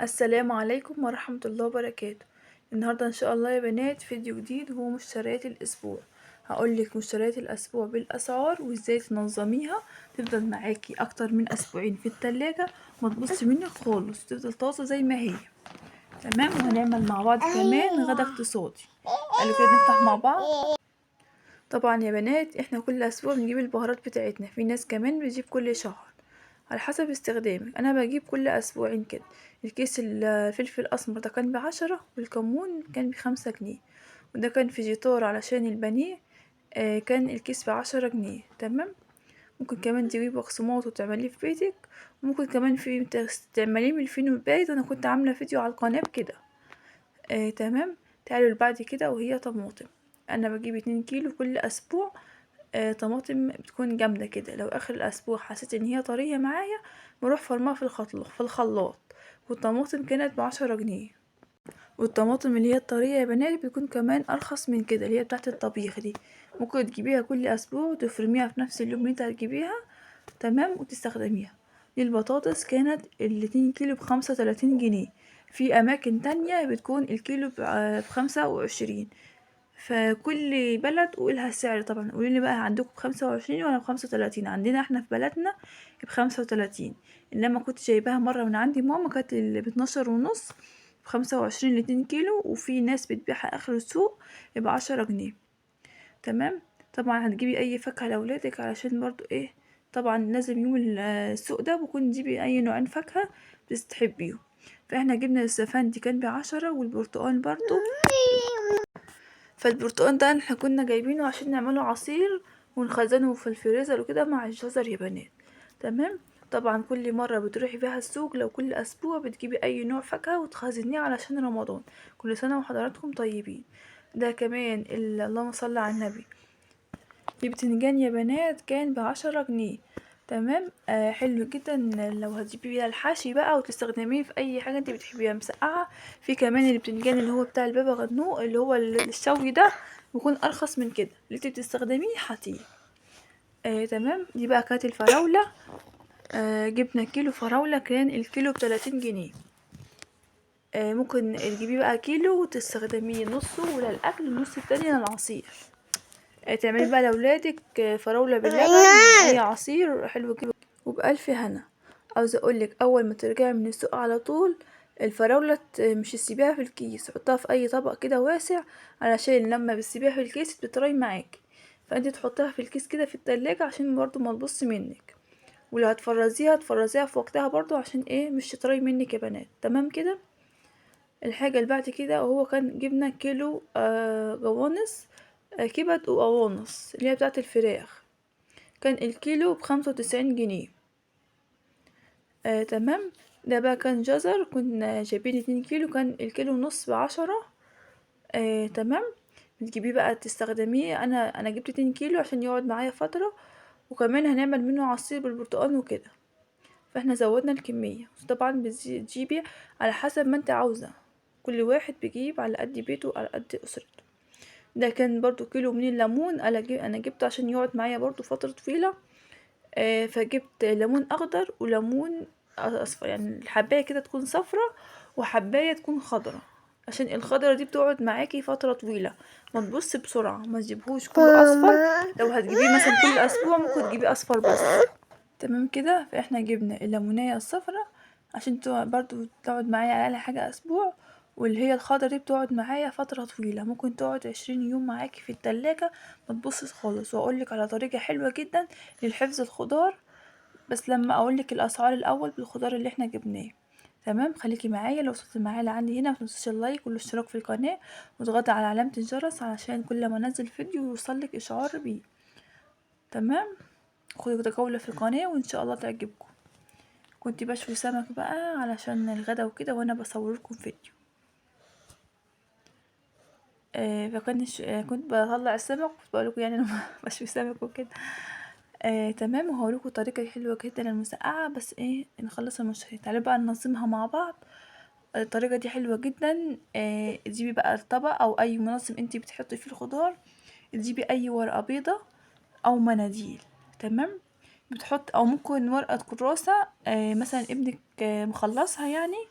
السلام عليكم ورحمة الله وبركاته. النهاردة ان شاء الله يا بنات فيديو جديد هو مشتريات الاسبوع. هقولك مشتريات الاسبوع بالاسعار وازاي تنظميها تفضل معاكي اكتر من اسبوعين في التلاجة، ما تبص منك خالص، تفضل طازة زي ما هي. تمام، وهنعمل مع بعض كمان غدا اقتصادي. قالوا كده نفتح مع بعض. طبعا يا بنات احنا كل اسبوع بنجيب البهارات بتاعتنا، في ناس كمان بتجيب كل شهر على حسب استخدامك. انا بجيب كل اسبوعين كده. الكيس الفلفل الاسمر ده كان ب10، والكمون كان ب5 جنيه، وده كان فيجيتار علشان البانيه، كان الكيس ب10 جنيه. تمام، ممكن كمان تجيبي بقسماط وتعمليه في بيتك، ممكن كمان في تعمليه من الفينو البايت، انا كنت عامله فيديو على القناه بكده. تمام. تعالوا بعد كده وهي طماطم. انا بجيب 2 كيلو كل اسبوع. طماطم بتكون جامده كده، لو اخر الاسبوع حسيت ان هي طريه معايا بروح فرماها في الخلاط. والطماطم كانت ب10 جنيه. والطماطم اللي هي الطريه يا بنات بتكون كمان ارخص من كده، اللي هي بتاعه الطبيخ دي، ممكن تجيبيها كل اسبوع وتفرميها في نفس اليوم اللي انت هتجيبيها. تمام، وتستخدميها. البطاطس كانت الاتنين كيلو ب35 جنيه، في اماكن تانية بتكون الكيلو ب25، فكل بلد ولها سعر. طبعا قولوا لي بقى عندكم ب25 ولا ب35؟ عندنا احنا في بلدنا ب35، انما كنت جايباها مرة من عندي ماما كانت ب12.5، ب25 الاتنين كيلو، وفي ناس بتبيعها اخر السوق ب10 جنيه. تمام. طبعا هتجيبي اي فاكهة لاولادك علشان برضو ايه، طبعا لازم يوم السوق ده بكون تجيبي اي نوعين فاكهة بتحبيهم. فاحنا جبنا السفندي كان ب10، والبرتقال برضو. فالبرتقال ده احنا كنا جايبينه عشان نعمله عصير ونخزنه في الفريزر وكده مع الجزر يا بنات. تمام. طبعا كل مرة بتروحي فيها السوق لو كل اسبوع بتجيبي اي نوع فاكهة وتخزنيه علشان رمضان. كل سنة وحضراتكم طيبين. ده كمان اللهم صل على النبي. البتنجان يا بنات كان ب10 جنيه. تمام. حلو جدا لو هتجيبي بيها الحاشي بقى وتستخدميه في اي حاجه انت بتحبيها مسقعه. في كمان البتنجان اللي هو بتاع البابا غنوج اللي هو الشوي ده بيكون ارخص من كده، اللي انت بتستخدميه حطيه. تمام. دي بقى كانت الفراوله. جبنا كيلو فراوله كان الكيلو ب30 جنيه. ممكن تجيبيه بقى كيلو وتستخدميه نصه وللاكل النص التاني للعصير. تعملي بقى لاولادك فراولة باللبن اي عصير حلو كده وبألف هنا. عاوزة اقولك اول ما ترجعي من السوق على طول الفراولة مش تسيبيها في الكيس، حطها في اي طبق كده واسع، علشان لما بتسيبيها في الكيس بتطري معاكي، فانت تحطيها في الكيس كده في التلاجة عشان برضو ما تبص منك، ولو هتفرزيها تفرزيها في وقتها برضو عشان ايه مش تطري منك يا بنات. تمام كده. الحاجة اللي بعد كده وهو كان جبنا كيلو جوانص، كبد وقوانص اللي هي بتاعة الفراخ، كان الكيلو ب95 جنيه. تمام. ده بقى كان جزر، كنا جايبين 2 كيلو، كان الكيلو ونص ب10. تمام. بتجيبيه بقى تستخدميه. انا جبت 2 كيلو عشان يقعد معايا فترة، وكمان هنعمل منه عصير بالبرتقال وكده، فاحنا زودنا الكمية. طبعا بتجيبي على حسب ما انت عاوزة، كل واحد بيجيب على قد بيته وعلى قد اسرته. ده كان برضو كيلو من الليمون، انا جبته عشان يقعد معايا برضو فترة طويلة. فجبت ليمون اخضر وليمون اصفر، يعني الحباية كده تكون صفرة وحباية تكون خضرة، عشان الخضرة دي بتقعد معاكي فترة طويلة ما تبص بسرعة. ما تجيبهوش كله اصفر، لو هتجيبيه مثلا كل اسبوع ممكن تجيبيه اصفر بس. تمام كده. فاحنا جبنا الليمونية الصفرة عشان برضو تقعد معايا على اقل حاجة اسبوع، واللي هي الخضرة دي بتقعد معايا فترة طويلة، ممكن تقعد 20 يوم معاكي في التلاجة ما تبصش خالص. واقولك على طريقة حلوة جدا للحفظ الخضار، بس لما اقولك الاسعار الاول بالخضار اللي احنا جبناه. تمام. خليكي معايا، لو وصلتي معايا لعندي هنا ما تنسيش اللايك والاشتراك في القناة وتضغطي على علامة الجرس علشان كل ما انزل فيديو يوصلك اشعار بيه. تمام. خدوا جولة في القناة وان شاء الله تعجبكم. كنت بشوي سمك بقى علشان الغدا وكده وانا بصور لكم فيديو. فكنتش كنت بطلع السمك وكنت بقول لكم انا بشوي سمك وكده. تمام. وهوريكم طريقة حلوة جدا للمسقعة، بس ايه نخلص المشهد. تعالوا بقى ننظمها مع بعض. الطريقة دي حلوة جدا. تجيبي بقى الطبق او اي منظم انتي بتحطي فيه الخضار، تجيبي اي ورقة بيضة او مناديل. تمام. بتحط او ممكن ورقة كراسة، مثلا ابنك، مخلصها يعني،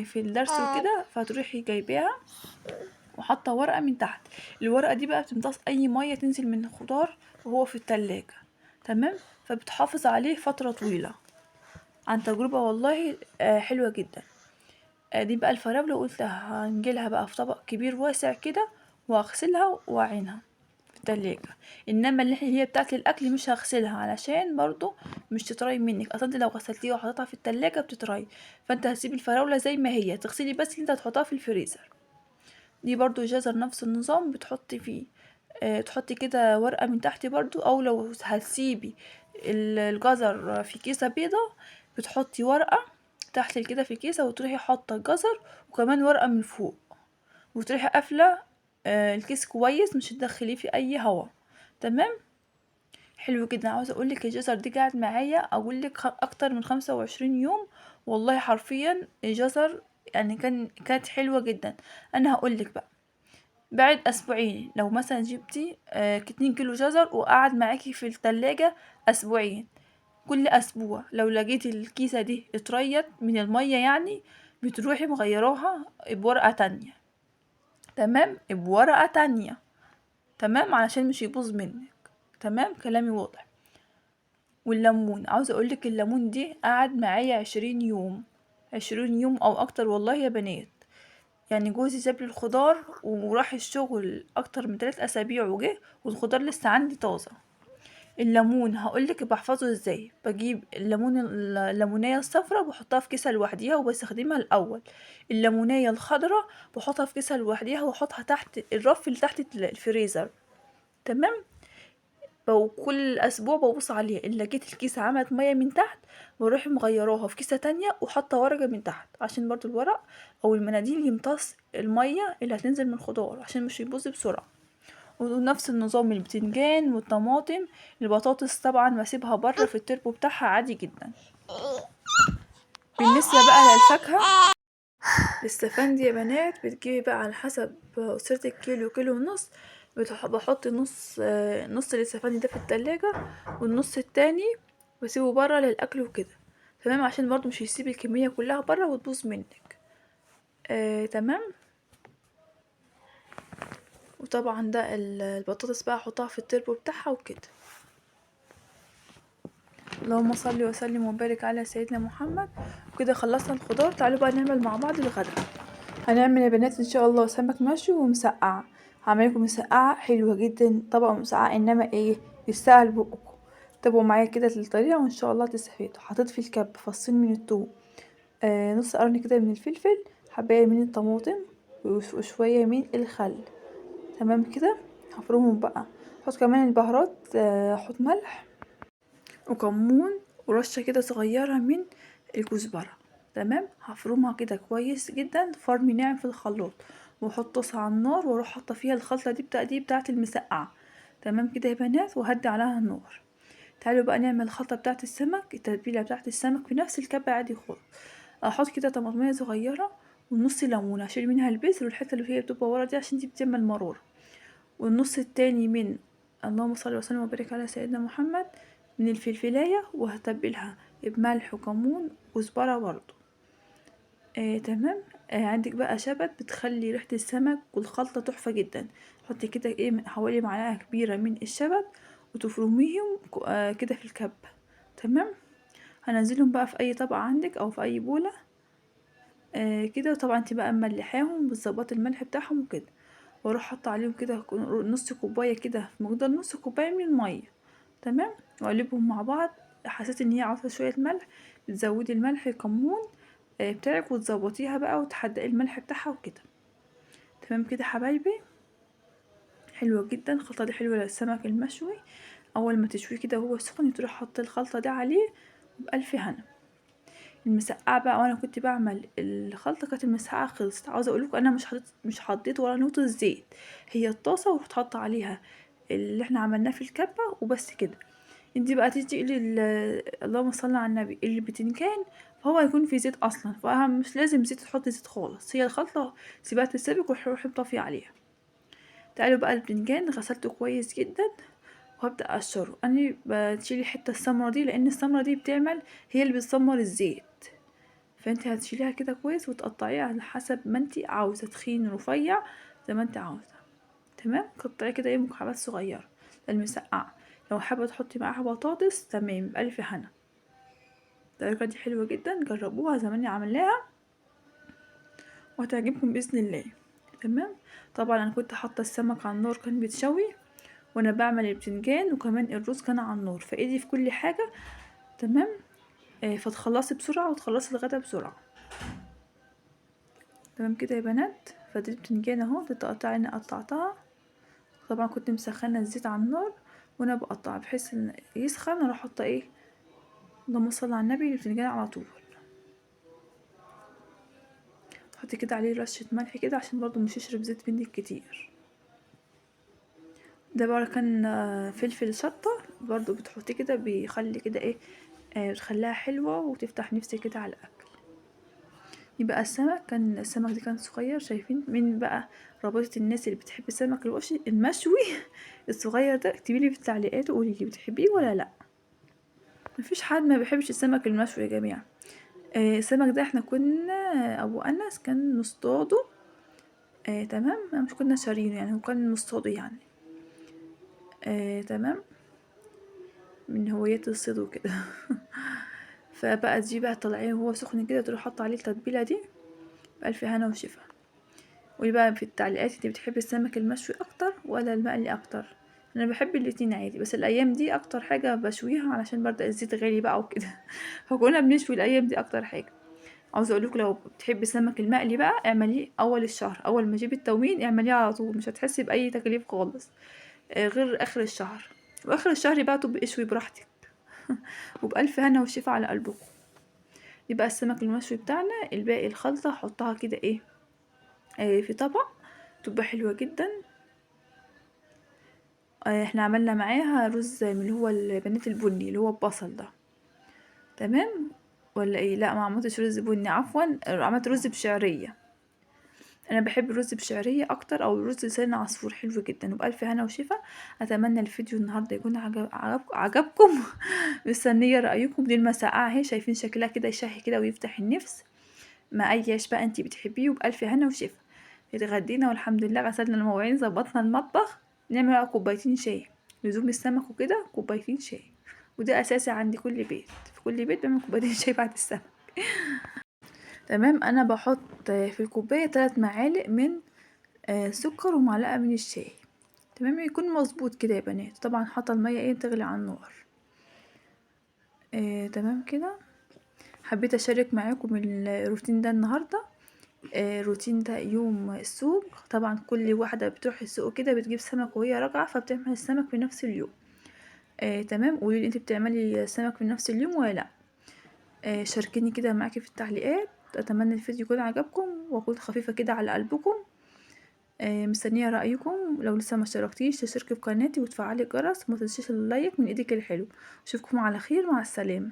في الدرس وكده، فتروحي جايباها وحاطه ورقة من تحت. الورقة دي بقى بتمتص اي مية تنزل من الخضار وهو في التلاجة، تمام؟ فبتحافظ عليه فترة طويلة، عن تجربه والله. حلوة جدا. دي بقى الفراوله، قلت هنجيلها بقى في طبق كبير واسع كده واغسلها واعينها في التلاجة. انما اللي هي بتاعت الاكل مش هغسلها، علشان برضو مش تطري منك، اصلا انت لو غسلتيها وحطيتها في التلاجة بتطري، فانت هتسيبي الفراولة زي ما هي، تغسلي بس اللي انت هتحطها في الفريزر. دي برضو جزر نفس النظام، بتحطي فيه تحطي كده ورقة من تحت برضو، او لو هتسيبي الجزر في كيسة بيضة بتحطي ورقة تحت كده في كيسة، وتروحي حاطة الجزر وكمان ورقة من فوق، وتروحي قافلة الكيس كويس، مش تدخليه في اي هوا، تمام؟ حلو جدا. عاوزه اقول لك الجزر دي قاعد معايا اقول لك اكتر من 25 يوم والله، حرفيا الجزر يعني كانت حلوة جدا. انا هقول لك بقى بعد اسبوعين، لو مثلا جبتي 2 كيلو جزر وقعد معاكي في التلاجة اسبوعين، كل اسبوع لو لقيتي الكيسة دي اتريت من المية بتروحي مغيراها بورقه تانية، تمام؟ بورقه تانية، تمام؟ علشان مش يبوظ منك، تمام؟ كلامي واضح. والليمون عاوزه اقولك الليمون دي قعد معايا 20 يوم، 20 يوم او اكتر والله يا بنات. جوزي جاب لي الخضار وراح الشغل اكتر من 3 اسابيع وجه والخضار لسه عندي طازة. الليمون هقولك بحفظه ازاي، بجيب الليمونيه الصفراء بحطها في كيسه لوحديها وبستخدمها الاول، الليمونيه الخضراء بحطها في كيسه لوحديها واحطها تحت الرف اللي تحت الفريزر، تمام؟ وكل اسبوع ببص عليها، ان لقيت الكيسة عملت مية من تحت بروح مغيراها في كيسه تانية وحاطه ورقة من تحت، عشان برضو الورق او المناديل يمتص المية اللي هتنزل من الخضار عشان مش يبوظ بسرعة. ونفس النظام البتنجان والطماطم، البطاطس طبعا بسيبها بره في التربو بتاعها عادي جدا. بالنسبة بقى للفاكهه الاستفندي يا بنات، بتجيبي بقى على حسب اسرتك كيلو، كيلو ونص، بحط نص الاستفندي ده في التلاجة والنص التاني بسيبه بره للاكل وكده، تمام؟ عشان برضو مش يسيب الكمية كلها بره وتبوظ منك، تمام. وطبعا ده البطاطس بقى احطها في التربو بتاعها وكده. اللهم صل وسلم وبارك على سيدنا محمد. وكده خلصنا الخضار، تعالوا بقى نعمل مع بعض الغدا. هنعمل يا بنات ان شاء الله سمك مشوي ومسقعه. هعمل لكم مسقعه حلوة جدا، طبق مسقعه انما ايه يستاهل بقكم. تابعوا معايا كده الطريقة وان شاء الله تستفيدوا. حطيت في الكب فصين من الثوم، نص قرن كده من الفلفل، حبايه من الطماطم، وشوية من الخل، تمام كده. هفرمهم بقى، احط كمان البهارات، احط ملح وكمون ورشه كده صغيرة من الكزبره، تمام. هفرمها كده كويس جدا فرم ناعم في الخلاط، واحط طاسه على النار واروح حاطه فيها الخلطة دي بتاعه المسقعه، تمام كده يا بنات، وهدي عليها النار. تعالوا بقى نعمل الخلطة بتاعه السمك، التتبيله بتاعه السمك في نفس الكبه عادي خالص. احط كده طماطميه صغيرة ونص ليمونه، اشيل منها البذر والحتة اللي هي بتبقى ورا دي عشان دي بتعمل مرارة، والنص التاني من اللهم صل وسلم وبارك على سيدنا محمد من الفلفلايه، وهتبلها بملح وكمون وكزبره برضو، تمام. عندك بقى شبت بتخلي ريحه السمك والخلطه تحفة جدا. حطي كده حوالي معلقه كبيرة من الشبت وتفرميهم كده في الكبه، تمام. هنزلهم بقى في اي طبق عندك او في اي بوله، كده. وطبعا انت بقى مملحاهم بتظبطي الملح بتاعهم وكده، واروح حاطه عليهم كده نص كوباية كده، مقدار نص كوباية من المية، تمام. واقلبهم مع بعض. حسيت ان هي عاوزه شوية ملح، بتزودي الملح الكمون، بتاعك وتظبطيها بقى وتحدقي الملح بتاعها وكده، تمام كده حبايبي. حلوة جدا الخلطة دي، حلوة للسمك المشوي. اول ما تشويه كده وهو سخن تروح حاطه الخلطة دي عليه بألف هنا. المسقعه بقى، وانا كنت بعمل الخلطة كانت المسقعه خلصت. عاوزه اقول لكم انا مش حطيت ولا نقطة زيت، هي الطاسه ورحت حاطه عليها اللي احنا عملناه في الكبه وبس كده. انتي بقى تيجي تقلي اللهم صل على النبي البتنجان، فهو هيكون في زيت اصلا، فمش لازم زيت، تحطي زيت خالص. هي الخلطة سيبها تتسبك وروحي مطفيه عليها. تعالوا بقى البتنجان غسلته كويس جدا وهبدا اقشره. انا بشيل الحتة السمرة دي لان السمرة دي هي اللي بتسمر الزيت، فانت هتشيليها كده كويس وتقطعيها على حسب ما انت عاوزه، تخين رفيع زي ما انت عاوزه. تمام، قطعية كده ايه مكعبات صغيرة المسقعه. لو حابة تحطي معاها بطاطس تمام، بألف هنا. الطريقة دي حلوة جدا، جربوها زماني عاملاها وهتعجبكم باذن الله. تمام، طبعا انا كنت حاطه السمك على النار كان بيتشوي، وانا بعمل البتنجان وكمان الرز كان على النار، فايدي في كل حاجة. تمام، فتخلصي بسرعة وتخلصي الغدا بسرعة. تمام كده يا بنات. فدي البتنجان اهو، دي التقطيع اللي انا قطعتها. طبعا كنت مسخنه الزيت على النار وانا بقطع بحيث ان يسخن اروح حاطه ايه، اللهم صل على النبي، البتنجان على طول. تحطي كده عليه رشه ملح كده عشان برضو مش يشرب زيت منك كتير. ده بقى كان فلفل شطه برضو بتحطيه كده، بيخلي كده ايه، بتخليها حلوة وتفتح نفسك كده على الاكل. يبقى السمك كان، السمك ده كان صغير، شايفين مين بقى رابطه الناس اللي بتحب السمك المشوي الصغير ده؟ اكتبي لي في التعليقات وقولي لي بتحبيه ولا لا. مفيش حد ما بيحبش السمك المشوي يا جماعة. السمك ده احنا كنا ابو انس كان مصطاده، تمام، مش كنا شارينه يعني، هو كان مصطاده يعني، تمام، من هوايات الصيد وكده. فبقى تجيبي بقى تطلعيه وهو سخن كده، تروح حاطه عليه التتبيله دي، بألف هنا وشفا. قولي بقى في التعليقات انت بتحبي السمك المشوي اكتر ولا المقلي اكتر؟ انا بحب الاتنين عادي، بس الايام دي اكتر حاجة بشويها علشان برضه الزيت غالي بقى وكده، فكنا بنشوي الايام دي اكتر حاجة. عاوزه اقول لكم لو بتحبي السمك المقلي بقى اعمليه اول الشهر، اول ما تجيبي التموين اعمليه على طول، مش هتحسي باي تكليف خالص، غير اخر الشهر. واخر الشهر بقى تبقي اشوي براحتك. وبألف هنا وشفا على قلبكم. يبقى السمك المشوي بتاعنا الباقي الخلطة حطها كده ايه، في طبق، تبقى حلوة جدا. احنا عملنا معاها رز من اللي هو البنات البني اللي هو البصل ده، تمام ولا ايه؟ لا ما عملتش رز بني، عفوا عملت رز بشعريه. انا بحب الرز بشعريه اكتر، او الرز لسان عصفور حلو جدا. وبألف هنا وشفا. اتمنى الفيديو النهارده يكون عجبكم. مستنيه رايكم. دي المسقعه اهي، شايفين شكلها كده يشهي كده ويفتح النفس، ما اي عيش بقى انتي بتحبيه. وبألف هنا وشفا. اتغدينا والحمد لله، غسلنا المواعين، ظبطنا المطبخ، نعمل بقى كوبايتين شاي لزوم السمك وكده، كوبايتين شاي، وده اساسي عند كل بيت، في كل بيت بعمل كوبايتين شاي بعد السمك. تمام، انا بحط في الكوباية 3 معالق من سكر ومعلقة من الشاي، تمام، يكون مظبوط كده يا بنات. طبعا حاطه المية ايه تغلي على النار، تمام كده. حبيت اشارك معاكم الروتين ده النهارده، الروتين ده يوم السوق. طبعا كل واحدة بتروح السوق كده بتجيب سمك وهي راجعه، فبتعمل السمك في نفس اليوم، تمام. قولي لي انت بتعملي سمك في نفس اليوم ولا لا؟ شاركيني كده معاكي في التعليقات. اتمنى الفيديو يكون عجبكم واكون خفيفة كده على قلبكم. مستنيه رايكم. لو لسه ما اشتركتيش تشتركي في قناتي وتفعلي الجرس وما تنسيش ال like من ايدك الحلو. اشوفكم على خير، مع السلامة.